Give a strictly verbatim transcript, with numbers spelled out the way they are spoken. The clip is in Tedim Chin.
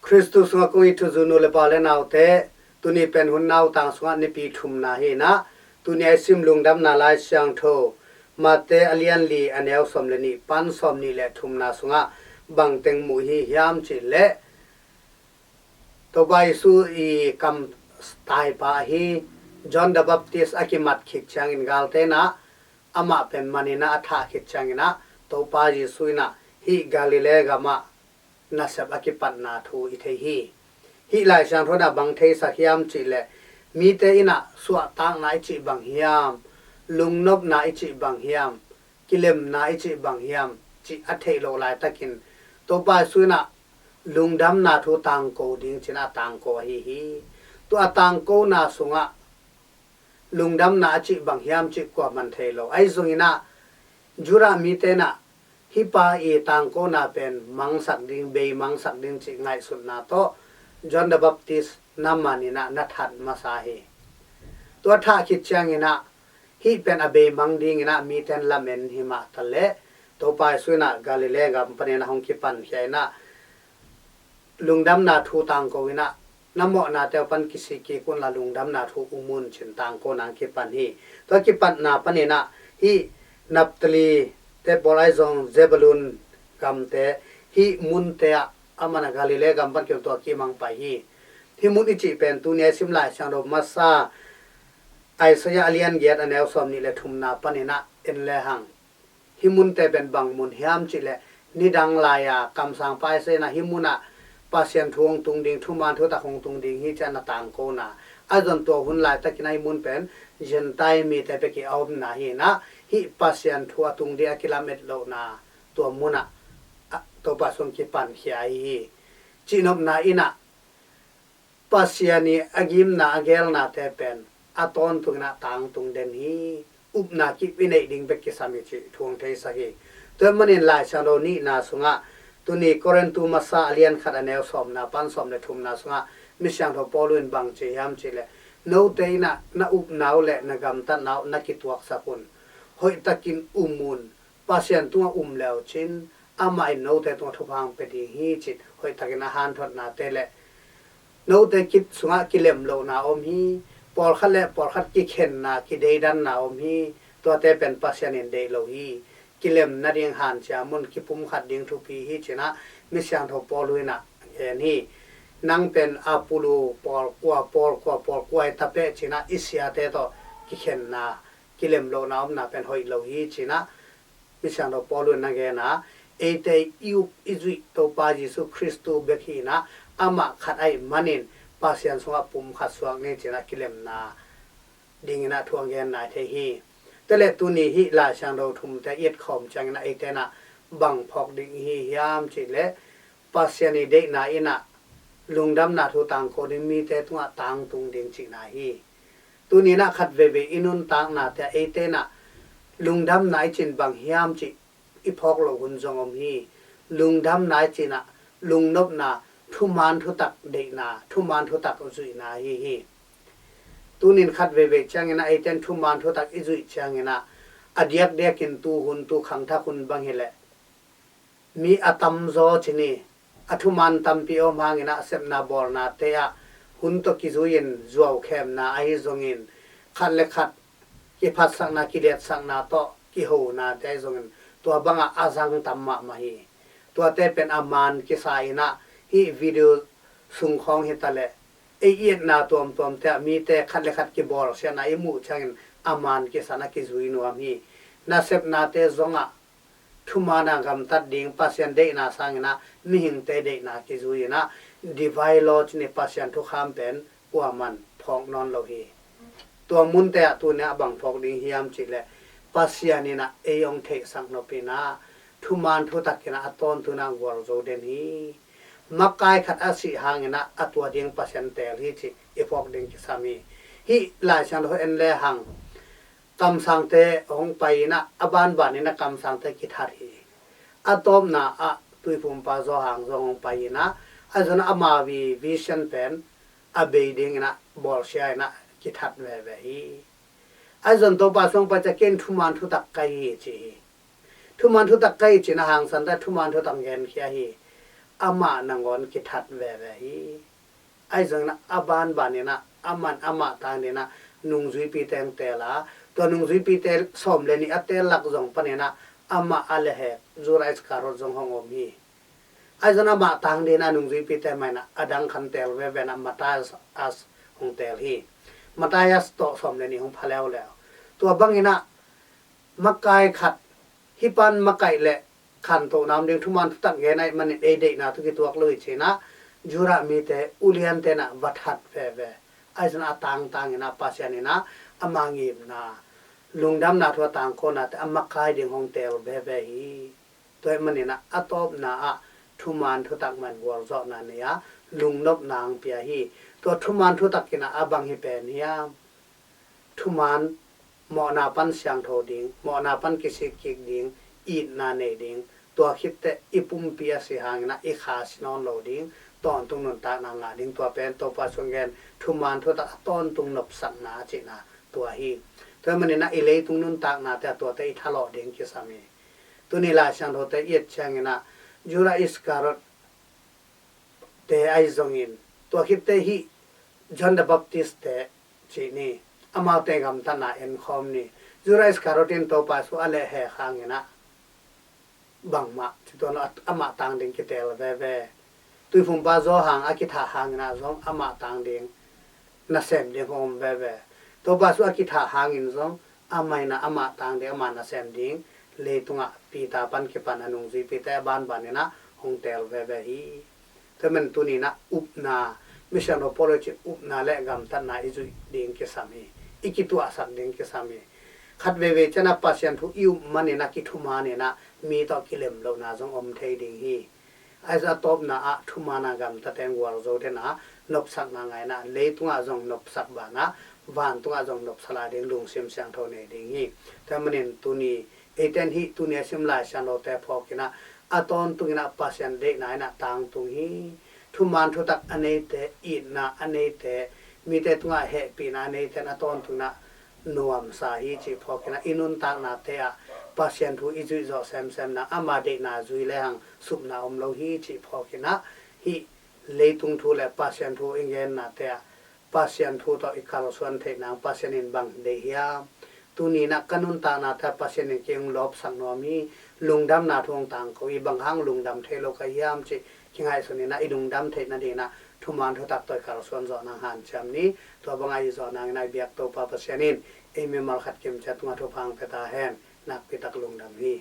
Khristu sungah kong it thuzui nu le pa le naute, tuni pen hun nautang sungah nipi thumna hi inah, tuni a i sim Lungdamna Lai Siangtho Mate a lian li a neu sawm le nih pan sawm nih le thumna sungah bangteng muh hi hiam cih leh, Topa Jesu i kam taipa ahi John the Baptist a kimat khit ciangin galte inah amah pen man inah a thah khit ciangin ah Topa Jesu inah hih Galilee gamah nasep a kipatna thu i thei hi. Hih Lai Siangtho inah bang theisak hiam cih leh, mite inah suahtakna i cih bang hiam, lungnopna i cih bang hiam, kilemna i cih bang hiam cih a theih loh laitakin Topa Jesu inah lungdamna thu tangko ding ci inah a tangko ahi hi. Tua a tangkona sungah lungdamna a cih bang hiam cih kuaman thei lo. Ahi zongin ah Judah mite inah hih pa i tangkona pen mangsak ding, bei mangsak ding cih ngaihsutna tawh John the Baptist na man inah na that masa hi. Tua thah khit ciangin ah hih pen a beimang dingin ah mite in lamen hi mah ta leh, Topa Jesu inah Galilee gam panin a hong kipankhia inah lungdamna thu tangko inah, na mawhnate uh pan kisik kik unla lungdamna thu um un ci-in tangkona hong kipan hi. Tua kipatna panin ah hih Naphtali te pawl ahi zong Zebulun gamte, hih munte ah, amah inah Galilee gam pan kiun tua kimang pai hi. Hih mun i cih pen tuni a i sim Lai Siangtho masa Isaiah a lian giat a neu sawm nih le thumna panin ah en lehang, hih munte pen bang mun hiam cih leh, nidang lai-a kamsangpa Isaiah inah hih munah Pasian thu hong tung ding, thuman thutak hong tung ding hi ci-in a tangkona. Ahi zong tua hun laitakin ah hih mun pen Gentile mite bek i a omna hi inah, hih Pasian thu a tung ding a kilamet lohna tua munah, ah, Topa Jesu hong kipankhia ahi hi. Cihnopna inah Pasian i a gimna a geelnate pen a tawntung inah tangtung den hi. Upna kip i neih ding bek kisam hi cih thu hong theisak hi. Tua ahih manin Lai Siangtho nihna sungah, tuni Korintu masa a lian khat a neu sawmna pan sawm le thumna sungah Misiangtho Paul in bang ci hiam cih leh, note inah na upna uh le na gamtatna uh na kituaksak un. Hoihtakin um un. Pasian tungah um le uh cin, amah in note tungah thupha hong pia ding hi ci-in hoihtakin a hanthotnate le note kip sungah kilem lohna om hi. Pawlkhat le pawlkhat kikhenna, kideidanna om hi. Tuate pen Pasian in deih lo hi. Kilem nading hanciam un, kipumkhat ding thupi hi ci-in ah Misiangtho Paul inah gen hi. Nang pen Apollo pawlkua, pawlkua, pawlkua i tapeh ci-in ah i siate tawh kikhenna, kilem lohna omna pen hoih lo hi ci-in ah Misiangtho Paul in na gen a, eite i up i zuih Topa Jesu Khristu bek hi inah, amah khat ahih manin Pasian sungah pumkhat suak ni ci-in ah kilemna dingin ah thu a gen nai thei hi. Tua leh tuni hih Lai Siangtho thumte i etkhawm ciangin ah eite inah bang phawk ding i hi hiam cih leh, Pasian i deihna inah lungdamna thu tangko ding, mite tungah tangtung ding cihna hi. Tuni inah khat veivei i nuntaknate ah eite inah lungdamna i cih bang hiam cih i phawk loh hun zong om hi. Lungdamna i cih inah lungnopna, thuman thutak deihna, thuman thutak zuihna ahi hi. Tunin khat veivei ciangin ah eite in thuman thutak i zuih ciangin ah a diakdiakin tuhun, tu khangthak hun bang hi leh, mi a tamzaw ci ni, a thuman tampi om hangin ah sepna bawlnate ah hun tawh kizui-in zuaukhemna ahi zongin, khat le khat kiphatsakna, kiliatsakna tawh kihonate ahi zongin, tua bangah a zang tam mahmah hi. Tuate pen a man kisa inah hih video sung khawng hi ta leh, ei i etna tuamtuamte ah mite khat le khat kibawlsiatna i muh ciangin a man kisa-in a kizui nuam hi. Nasepnate zongah thuman a gamtat ding, Pasian deihna sangin ah mihingte deihna kizui inah, divine law ci ni, Pasian thukham pen kuaman phawk nawn lo hi. Tua munte ah tuni ah bang phawk ding hiam cih leh, Pasian inah ei hong theihsak nop inah thuman thutak inah a tawntung inah gualzo den hi. Makai khat a sih hangin ah a tua ding Pasian teel hi cih i phawk ding kisam hi. Hih Lai Siangtho en lehang, kamsangte hong pai inah, a banban inah kamsangte kithat hi. A tawpna ah Tuiphumpa Johan zong hong pai inah, ahi zong inah ama vi-, vision pen a bei ding inah bawlsia inah kithat veve hi. Ahi zong Topa Jesu hong pai ciang, ken thuman thutak ka hi ci hi. Thuman thutak ka hi ci-in a hangsan ta, thuman thutak genkhia hi. amah nangawn kithat veve hi. Ahi zongin ah a banbanin ah aman amah tang dingin ah nungzuipite hong teel a, tua nungzuipite sawm le nih a teel lak zong panin ah amah a lehhek Judah Iskariot zong hong om hi. Ahi zongin amah tang dingin ah nungzuipite mah in ah a dang khat teel veve in ah Matthias hong teel hi. Matthias tawh sawm le nih hong pha leuleu. Tua bangin ah makai khat, hih pan makaih leh khantohna om ding, thuman thutak gen ahih manin ei deihna tawh kituak lo hi ci-in ah Judah mite uliante in ah va that veve. Ahi zongin a tangtang in ah Pasian in ah ama ngimna, lungdamna thu a tangkona te a makai ding hong teel veve hi. Tua ahih manin ah a tawpna ah thuman thutak mah in gualzawhna nei a, lungnopna hong pia hi. Tua thuman thutak in ah a bang hi pen hiam? Thuman, mawhna pan siangtho ding, mawhna pan kisik kik ding, itna nei ding, tua khit teh i pumpi a si hangin ah i kha si nawn lo ding, tawntung nuntakna ngah ding, tua pen Topa Jesu hong gen thuman thutak a tawntung nopsakna a cihna tua hi. Tua ahih manin ah i leitung nuntakna te ah tuate i thalawh ding kisam hi. Tuni Lai Siangtho te i et ciangin ah Judah Iskariot te ahi zongin, tua khit teh hih John the Baptist te cih ni, amaute gamtatna en khawm ni. Judah Iskariot in Topa Jesu a lehhek hangin ah bangmah ci tuan lo, amah tang ding kiteel veve. Tuiphumpa Johan a kithah hangin ah zong amah tang ding nasem ding hong om veve. Topa Jesu a kithah hangin zong amah in ah amah tang ding, amah nasem ding leitungah Peter pan kipan a nungzuipite a banbanin ah hong teel veve hi. Tua ahih manin tuni in ah upna, Mission of Apology upna le gamtatna i zuih ding kisam hi. I kituahsak ding kisam hi. Khat veivei ciangin ah Pasian thu i up manin ah kithumanin ah mi tawh kilem lohna zong om thei ding hi. Ahi zongin a tawpna ah thuman a gamtate in gualzo den a, nopsakna ngah in ah leitungah zong nopsak banah vantungah zong nopsa lai ding lungsim siangtho nei ding hi. Tua ahih manin tuni eite in hih tuni a sim Lai Siangthote phawk in ah a tawntungin ah Pasian deihna in ah tangtung hi. Thuman thutak a neite, itna a neite, mite tungah hehpihna a neite in a tawntungin ah nuamsa hi cih phawk in ah i nuntaknate ah Pasian thu i zuih zawh semsem in ah ama deihna zui lehang supna om lo hi cih phawk in ah hih leitung thu le Pasian thu i gennate ah Pasian thu tawh i kalsuan theih nang Pasian in bang deih hiam? Tuni in ah ka nuntaknate ah Pasian in kei hong lawpsak nuam hi, lungdamna thu hong tangko hi, bang hang lungdam thei lo ka hiam cih kingaihsun in ah i lungdam theih nadingin ah thuman thutak tawh i kalsuan zawh nang hanciam ni. Tua bangah i zawh nangin ah i biak Topa Pasian in ei mimal khat kim ciat tungah thupha hong pia ta hen. Nakpi tak lungdam hi.